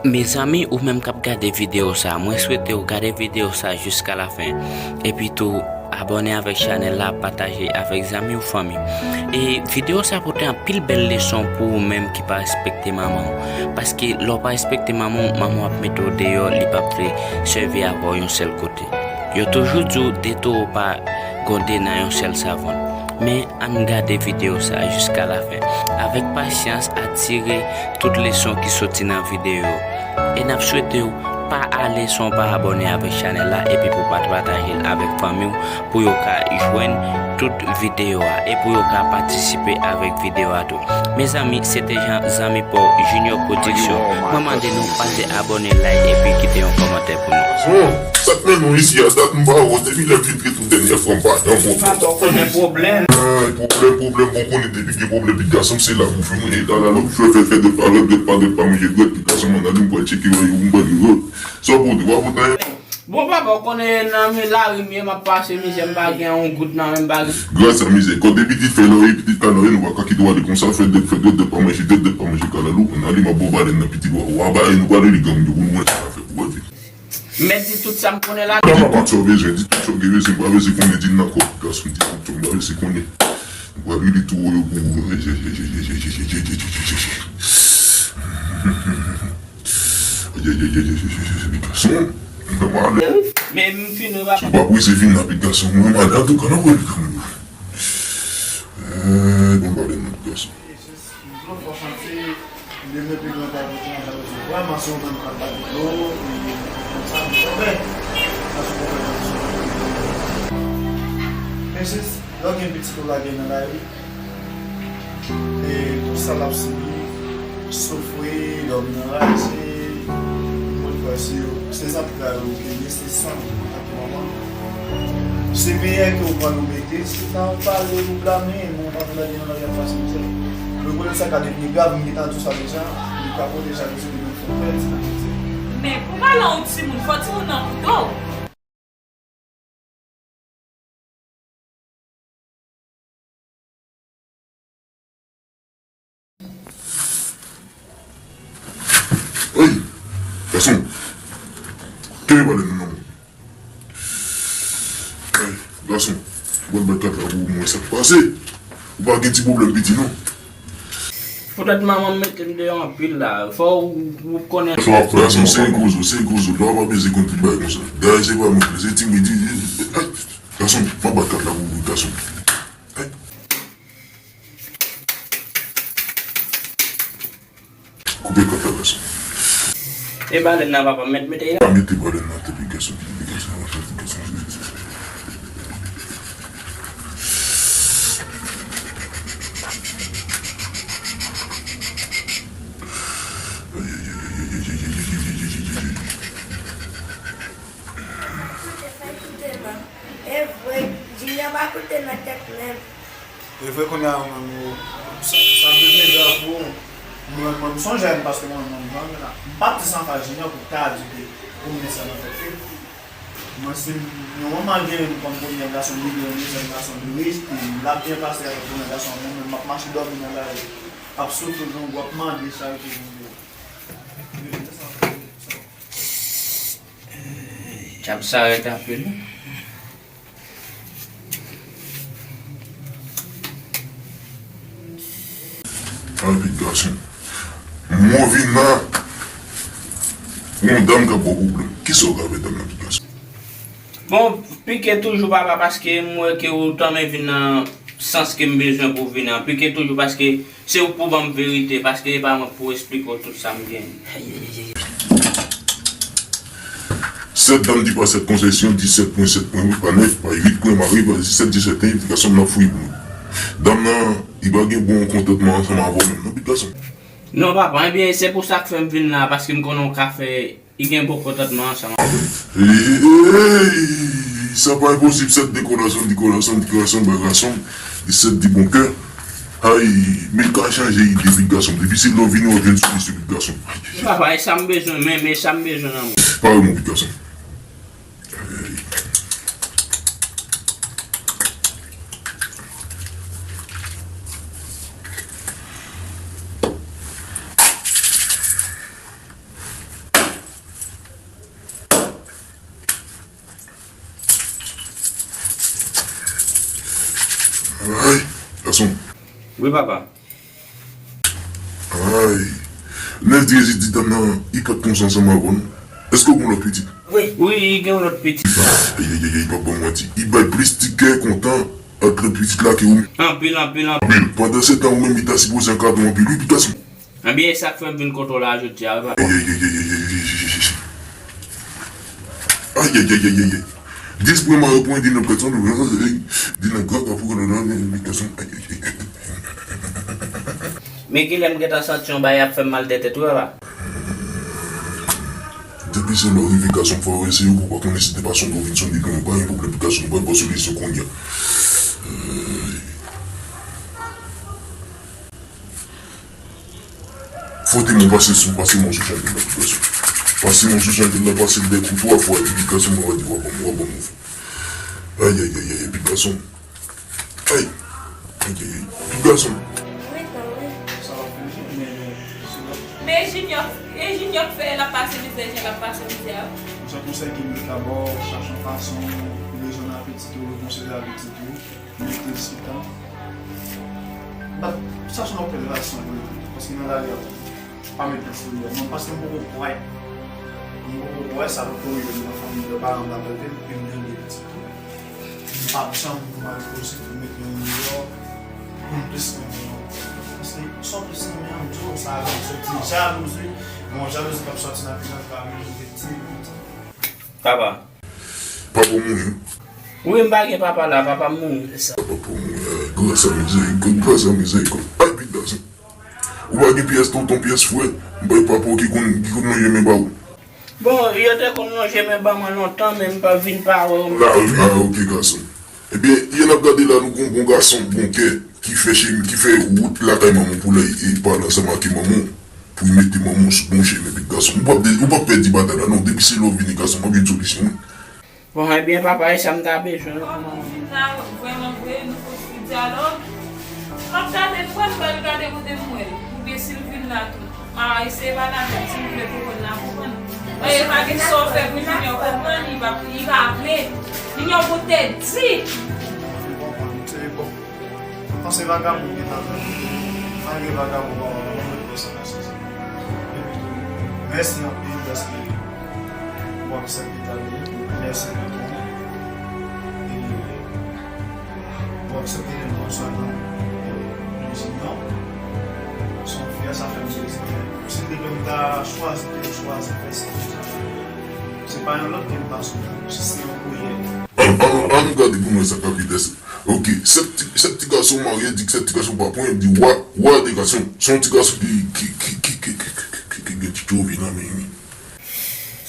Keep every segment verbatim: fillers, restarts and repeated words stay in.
Mezanmi, ou menm k ap gade videyo sa, mwen swete w gade videyo sa jiska lafen. Epi tou, abòne avèk chanèl la, pataje avèk zanmi w, fanmi. E videyo sa pote anpil bèl leson pou ou menm ki pa respekte manman w. Paske lè w pa respekte manman w, manman w ap mete w deyò, li p ap vle sèvi avè w yon sèl kote. Yo toujou di w de towo pa gwonde nan yon sèl savòn. Men, ann gade videyo sa a jiska lafen. Avèk pasyans, atire tout leson ki soti nan videyo yo. E n ap swete w pa ale san w pa abòne avèk chanèl la epi pou w pa pataje l avèk fanmi w pou yo ka jwenn tout videyo a e pou yo ka patisipe avèk videyo a tou. Mezanmi, se te jan zanmi pa w Junior Production. Mwen mande nou pase abòne, like epi kite yon kòmantè pou nou. Sa k mennen nou isi a, dat m pa wè w depi lè m fin ret yon dènyè fwa m pa janm wè w. Papa, w konnen pwoblèm. Ay, pwoblèm, pwoblèm, bon, konnen depi gen pwoblèm, pitit gason m se la pou fè mwen, e la la lòt fè, fè, fè, dèt pa lòt, dèt pa, dèt pa manje dwèt, pitit gason m ann ale, m pral tcheke wè yo, m pral yo. Sa w pote, w pa pote anyen? Bon, papa, w konnen nan men lari m ye, m ap pase mizè, m pa gen yon goud nan men m, m pa gen. Gras a mizè, kote pitit fè lò ye, pitit ka lò ye, nou pa ka kite w ale konsa, fè dèt, fè dèt, dèt pa manje dwèt, dèt pa manje kalalou, ann ale, m ap ba w balèn nan pitit, w a, w a balèn, ou pale li gang yo, pou nou wè sa fè, pou wè vin. Mèt di tout sa m konnen la. Di tout sa w bezwen, di tout sa w gen bezwen, m pa bezwen konnen, di l nan kò, gason, di tout sa m pa bezwen konnen. M pral rele tou yo pou ou. Gason, m pa malè. Men m fin. Si w pa prese vin la, pitit gason, mwen malè, antouka, n ap wè l kanmenm. Eh, bon, pale non, gason. Dlo fò santi, li mete dlo pa pou mwen, sa vle di vrèman se ou menm k ap ba dlo, e konsa, m konprann. Sa se konprann. Men se, lè w gen pitit ou lage nan lari, e tout sa l ap sibi, soufri, dòmi nan raje, yon fwa se yo, se zantray ou ke li, se san ou. Se peyè ke w pran nou mete, se sa w pale, ou blame, men w pa vle di nan lari ap pase mizè. Rekonèt sa ka devni grav, m gentan di w sa deja, li ka pote jalouzi, li menm fè w pèdi nan mizè. Men, pou pale yon timoun, fò timoun nan koute w. Ey, gason, kenbe balèn nan men w. Ey, gason, ou pral bay kat la pou mwen, sa k pase? Ou pa gen ti pwoblèm piti non. Poutèt manman m mete m deyò anpil la, fò w, w konnen. Sa w ap fè, gason, se gwo zo, se gwo zo, lè w pa bezwen konn tout bagay konsa. Dayè se pa mwen, se ti midi, gason, m ap bay kat la pou ou, gason. Koupe kòd la, gason. E balèn nan, papa, mèt mete l la. Pa mete balèn nan tèt li, gason. E vre, Junior pa koute nan tèt menm. E vre kounye a ou menm ou, sa, sa vin pi grav pou ou. Mwen, mwen, m sonje a, paske mwen, mwen, mwen, m pa t anfas Junior pou ta di ke ou met sa nan tèt li. Mwen, si yon manman gen m kòm premye gason, li gen yon dezyèm gason, li rejte m, l ap byen pase avèk premye gason an, mwen menm, m ap mache dòmi nan lari, ap soufri grangou, ap mande charite pou m. Djab sa rèd anpil. Anpil gason. Mwen vin la pou yon dam k ap ba w pwoblèm. Kisa w ka fè dam nan, anpil gason? Bon, pike toujou, papa, paske m wè ke ou tanmen vin nan sans ke m bezwen pou w vin an. Pike toujou, paske se ou k pou ban m verite, paske e pa mwen k pou esplike w tout sa m gen. Sèt dam di pa sèt konsèsyon, disèt pwen sèt pwen uit pa nèf pa uit pwen mare pa disèt disèt en, gason m nan fouye pou mwen. Dam nan, li pa gen bon kontantman ansanm avè w menm non, pitit gason. Non, papa, ebyen, se pou sa k fè m vin la, paske m konnen w ka fè, li gen bon kontantman ansanm avè w. Ey, sa pa enposib, sèt de kò gason, di kò gason, di kò gason, ba gason, disèt di bon kè. Ay, men ka chanje ide, pitit gason. Depi se lè w vini, w ap jwenn solisyon, pitit gason. Papa, e sa m bezwen, men, men sa m bezwen nan mwen. Pare non, pitit gason. Ay, gason. Wi, papa. Ay. Nèf di Jezi di dam nan, li pa t konsa ansanm avè w, non? Èske w gen lòt pitit? Wi. Wi, li gen yon lòt pitit. Ay, ay, ay, ay, pa ban m manti. Li bay plis ti kè kontan ak lòt pitit la ke ou menm. Anpil, anpil, anpil. Anpil. Pandan se tan, ou menm, li ta sipoze ankabre w anpil, wi, pitit gason. Ebyen, e sa k fè m vin kote w la jodi a, wi, papa. Ay, ay, ay, ay, ay, ay, ay, ay, ay, ay. Ay, ay, ay, ay, ay, ay. Dis mwen, mwen, mwen, di nan pèsòn, di nan gran kapou, di nan pèsòn. Ay, ay, ay, ay. Men genlè m gentan santi yon bagay ap fè m mal de tèt, wi, papa. Depi se lè w rive gason fò w eseye, ou pa konnen si te pa sonde w vin sonde, nou pa gen pwoblèm, gason, nou pa gen solisyon kounye a. Fwote mwen pase sou, pase mwen sou chandèl la, pigason. Pase mwen sou chandèl la, pase l de kou twa fwa, epi gason mwen va di w a ban m, w a ban m. Ay, ay, ay, ay, epi gason. Ay, ay, ay, ay, epi gason. Wi, tan, wi. Sa va fè jou, men, men, se la. Men Junior, e Junior k fè l ap pase mizè, jan l ap pase mizè a. Se konsèy ke m ta ba w, chache yon fason pou rezone ak pitit ou, rekonsile ak pitit ou. Mete l sou tan. Bat, chache yon lòt relasyon pou li, paske nan lari a, pa met tèt sou li. Mwen, paske m poko kwè. M poko kwè sa poko rive nan fanmi, lè paran m pa trete m, e m gen de pitit tou. M p ap janm mal poze pou mete yon miyò, pou m plis renmen yon. Paske, sòti plis renmen yon, m di w, sa a, sòti jalouzi, bon, jalouzi k ap sòti nan pitit la, pa menm mete ti pitit. Papa. Papa w mouri. Wi, m pa gen papa la, papa m mouri. Papa w mouri. Ay, gras a mizèrikòd, gras a mizèrikòd. Ay, pitit gason. Ou pa gen pyès tonton, pyès frè. M pa gen papa w ki konn, ki konn lonje men ba ou. Bon, yo te konn lonje men ba mwen lontan, men m pa vin pa wè w. La, wi. Ah, ok, gason. Ebyen, jan n ap gade la, nou gon bon gason, bon kè, ki fè chemi, ki fè wout lakay manman w pou l al pale ansanm ak manman w. Pou mete manman w sou bon chemen, pitit gason. Ou p ap de-, ou p ap pèdi batay la, non. Depi se lè w vini, gason, m ap jwenn solisyon, wi. Bon, ebyen, papa, e sa m ta bezwen, non. Kòm ou vin la, vrèman vre, nou fè ti dyalòg. M ap gade, m pral gade kote m wè l. Oubyen si l vin la tou. M a eseye pale avè l, si l vle konprann, l a konprann. E pa gen sa w fè pou Junior konprann, li pa, li pa vle. Junior pou tèt di. Li konprann, se bon. Panse vagabon ki ta fè. Malgre vagabon pa wè, mwen mwen sa ka sezi. Epi tou, mèsi anpil paske ou aksepte tande. Mèsi tonton. E ou aksepte lè nou konsa nan, e, nou di non. Se yon fyè, sa fè m plezi. Si te gen m ta chwazi, te chwazi fè sa. Se pa yon lòt ke m pa sou, se yon kouyè. An, an, an nou gade pou nou wè sa k ap vin pase. Ok, sèt ti, sèt ti gason marye, di sèt ti gason pa pran, di wa, wa de gason. Se yon ti gason ki, ki, ki gen ti tchovi nan men li.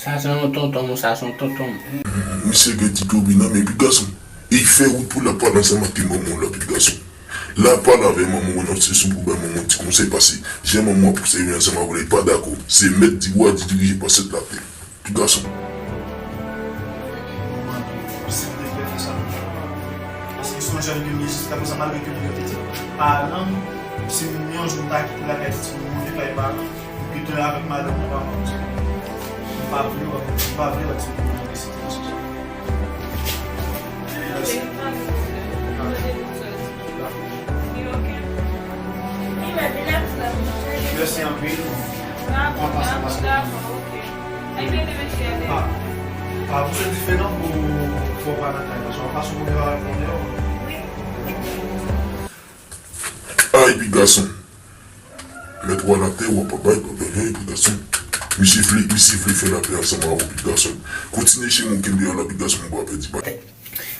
Sa se yon tonton m, sa se yon tonton m. Misye gen ti tchovi nan men, epi gason. E li fè wout pou l ap pale ansanm ak manman w la, epi gason. L ap pale avè manman w, nan se sou pou bay manman w ti konsèy, pase jan manman w ap obsève ansanm avè w la, li pa dakò. Se mèt di wa, di dirije pa sèt latè. Ti gason. Manman, si m te fè sa, paske se yon jèn ke m ye, jiska prezan, malgre ke m gen pitit, paran m, si m yon jou m ta kite lakay ti moun, monte kay paran m, m kite l avèk madanm mwen, pa manti. M pa vle wè, m pa vle wè ti moun nan sitiyasyon sa. Mèsi. Mèsi anpil. Mwen pase pase. Pa, pa pouse dife non pou fò pa nan kay la. Sa w pa sou kote pa reponn yo. Ay, pitit gason. Mèt wa latè, w ap bay, bay, bay, pitit gason. Misye vle, misye vle fè lapè ansanm avè w, pitit gason. Kontinye chemen w kenbe an la, pitit gason, pou w pa pèdi batay.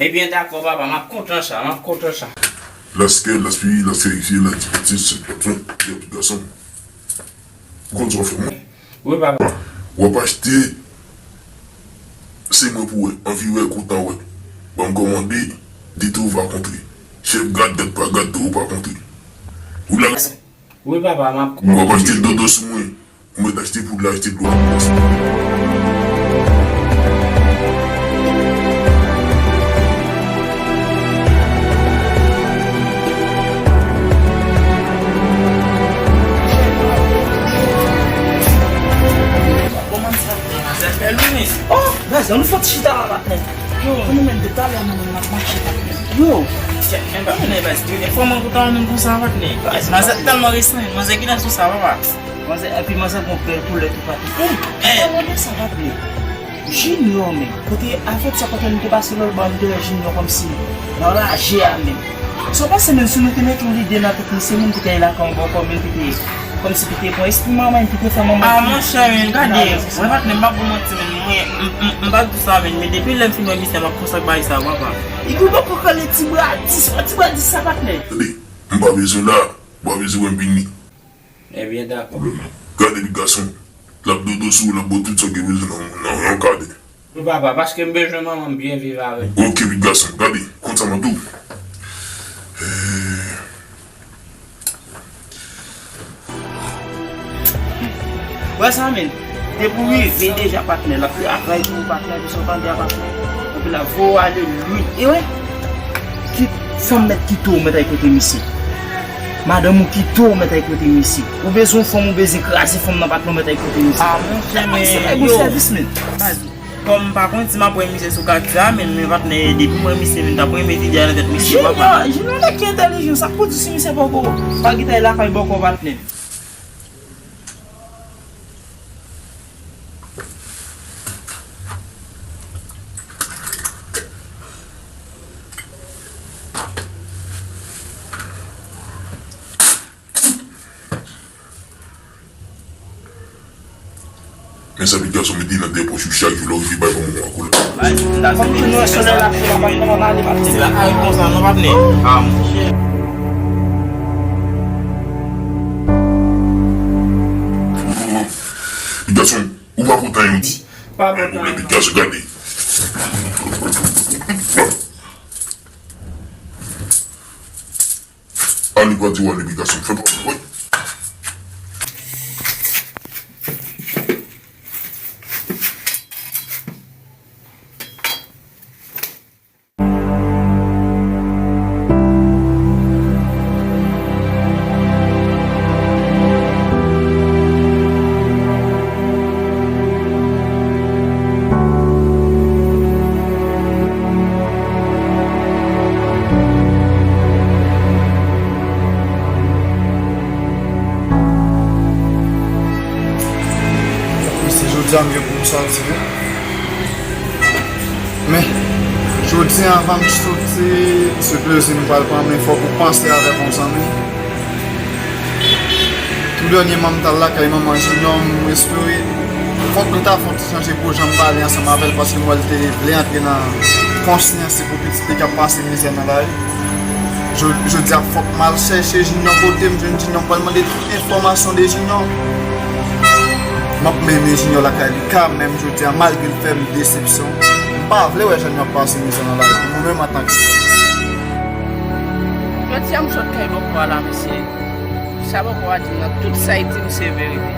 Ebyen, dakò, papa, m ap kontan sa, m ap kontan sa. Laskè, laspiri, laskè, laspiri, laspiri, pitit gason. Ou konn sa w fè mwen? Wi, papa. W ap achte, se mwen pou wè, anvi wè, kontan wè. Ban m kòmande, de tou va kontre. Chèf gad, gad pa gad, tou pa kontre. Ou la. Wi, papa, m ap. W ap achte dodo sou mwen. Ou mèt achte poud la, achte dlo la. Bèl Louis. Oh, gason, nou fè ti chita la, patnè. Yo, nou menm de talè, nou menm ap mache, patnè. Yo. Men pa vin nan baz, men fò mwen kontan moun konsa, patnè. Manzè tèlman restren, manzè gentan sou sa, papa. Manzè, epi manzè gon bèl koulè toupatou. Ey, pa mande sa, patnè. Junior, men. Kote, avèk sa, kote nou te pase lòt bò, nou te wè Junior kòmsi nan raje a, men. Sa w panse, men, si nou te mete yon lide nan tèt misye, men, te kay lakay yon bòkò, men, te te Kòmsi ki te pran espri manman, ki te fè manman. Ah, monchè, men, gade, mwen, patnè, m pa pou manti, men, mwen, m, m, m pa di sa, men, men depi lè m fin wè misye, m ap konsa k bagay sa, papa. Li gen bòkò kòlè ti bradis, ti bradis sa, patnè. Tande, m pa bezwen la, m pa bezwen wè m vini. Ebyen, dakò. Pwoblèm nan. Gade, pitit gason, l ap dodo sou ou, l ap ba w tout sa w gen bezwen nan, nan yon kadè. Wi, papa, paske m bezwen manman m byen viv avè m. Ok, pitit gason, gade, konn sa m ap di w. Eh, wè sa, men. Depi w rive deja, patnè, l ap travay pou ou, patnè, depi w tande a, patnè. Epi l ap voye w ale lwen. E wè, ki fanm mèt kite w mèt al kote misye. Madanm ou kite w mèt al kote misye. Ou bezwen yon fanm, ou bezwen kraze fanm nan, patnè, w mèt al kote misye. Ah, monchè, men, se pa bon yo sèvis, men. Baz, kòm m pa konn si m ap wè misye sou katye a, men, men patnè, depi m wè misye, men m t ap renmen lide a nan tèt misye, papa. Junior, Junior nèg ki entèlijan, sa k pou di si misye poko pa gentan lakay bòkò, patnè. Men sa pitit gason mete nan de pòch ou chak jou lè w rive bay ban mwen akoul. Fòk nou wè solèy la, solèy la, pa nan ale, patnè. Se la kay konsa, non, patnè. Ah, monchè. Pitit gason, ou pa kontan, yo di. Pa kontan. Pitit gason, gade. Ale, pa di w ale, pitit gason. Fè pa, wi. Mesye, jodi a m gen pou m sòti, wi. Men, jodi a, anvan m sòti, se plezi m pral pran, men fòk ou panse avèk yon zanmi. Tou dènyèman, m t al lakay manman Junior, m espere fòk nou ta fè yon ti chanje pwogram, m pale ansanm avè l, paske m wè l te vle antre nan konsyans li pou pitit li k ap pase mizè nan lari. Jodi a, fòk m al chèche Junior, kote m jwenn Junior, m pral mande tout enfòmasyon de Junior. M ap mennen Junior lakay li kanmenm jodi a, malgre l fè m desepsyon. M pa vle wè jan Junior ap pase mizè nan lari pou mwen menm antanke. Jodi a, m sot kay bòkò a la, mesye. Sa bòkò a di m nan, tout sa li di m se verite.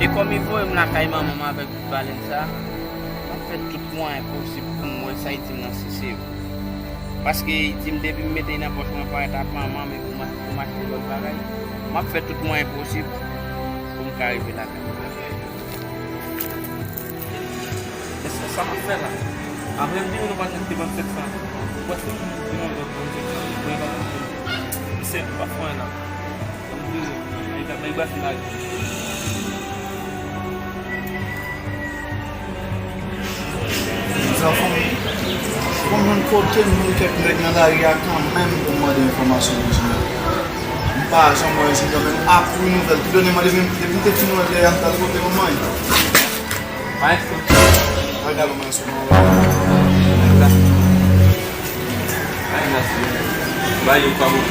E kòm li voye m lakay manman m avèk bout balèn sa, m ap fè tout mwayen posib pou m wè sa li di m nan si se vre. Paske li di m depi m mete l nan pòch mwen parèt ak manman m epi pou m achte lòt bagay. M ap fè tout mwayen posib pou m ka rive lakay. Mesye, sa m ap fè la? Apre m vini, nou pa t te ban m sèt san. Ou pa t fin ban m lòt ban m sèt san. Mwen pa t fin. Misye pa fè anyen la. Ban m vini. Mwen ta bay bati lage. Zanfan m, fò m jwenn kote m jwenn kèk nèg nan lari a kanmenm pou m mande enfòmasyon pou Junior. M pa janm wè Junior menm apre nouvèl. Tou dènyèman depi, depi m te fin wè l dèyè a, m t al kote manman l. Maestro. Al gade yon maestro. Maestro. Ba yo pa bon.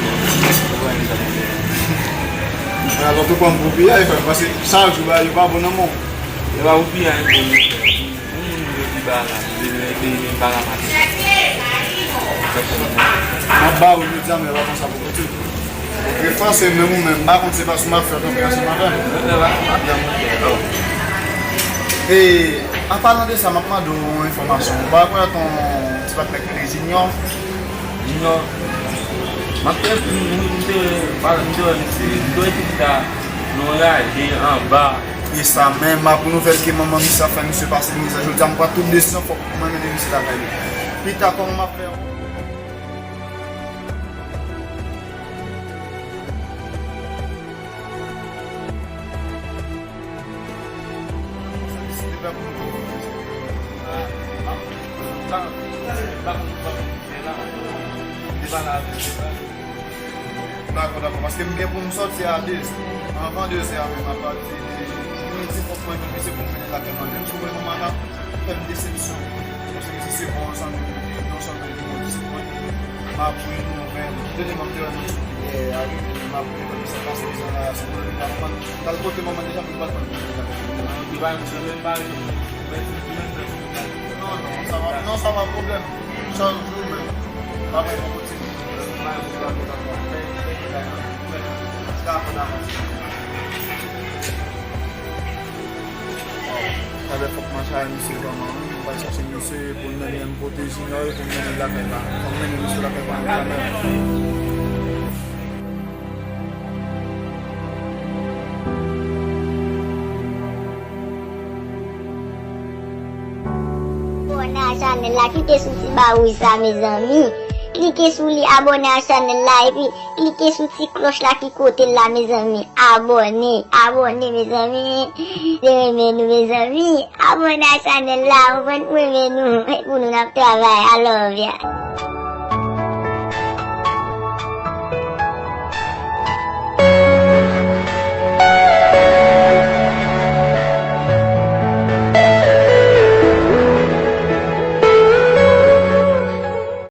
Alò, tou pran pou piyay, frè, paske chak jou ba yo pa bon nan men w. Yo pa pou piyay, bon. Yon moun yo di ba la, di men, di men ba la maten. M ap ba ou jodi a, men yo pa konsa pou kontinye. Refran se menm ou menm, m pa konn se pa sou m ap fè tonbe ansanm avè m. E, an palan de sa, m ap mande w yon enfòmasyon. Ou pa rekonèt yon ti patnè ki rele Junior? Junior, m ap te, m, m, m te, m te wè misye, m te wè pitit la nan yon raje anba. E sa menm, apre nouvèl ke manman misye ap fè misye pase mizè, jodi a m pran tout desizyon, fòk mwen mennen misye lakay li. Pita, kòman m ap fè? Dakò, dakò, paske m gen pou m sòti a de zè. Anvan de zè a menm, apati de midi, fòk mwen vin, se pou m vin lakay mwen. Menm si w wè manman la fè m desepsyon. Paske misye se bon ansanm, yon sòt de bon disip mwen. M ap voye nouvèl. Dènye m ap te wè mwen sou biyè a, m ap voye nouvèl sa pase deja la, se pou l vin la. Manman, l al kote manman deja, pou l pa l konn. Li pa menm menm pa. Non, non, sa pa, non, sa pa pwoblèm. Chak jou menm. Pa bay pou kote. Dakò, dakò. Talè fòk m al chache misye vrèman, wi. M pral chache misye pou n mennen m kote Junior, pou n mennen l lakay pa. Fòk m mennen misye lakay pa kanmenm. Abòne a chanèl la, klike sou ti ba wouj sa, mezanmi. Klike sou li, abòne a chanèl la, epi klike sou ti klòch la ki kote l la, mezanmi. Abòne, abòne, mezanmi. Se renmen nou, mezanmi. Abòne a chanèl la, ou konprann, pou renmen nou. E pou nou, n ap travay. I love ya.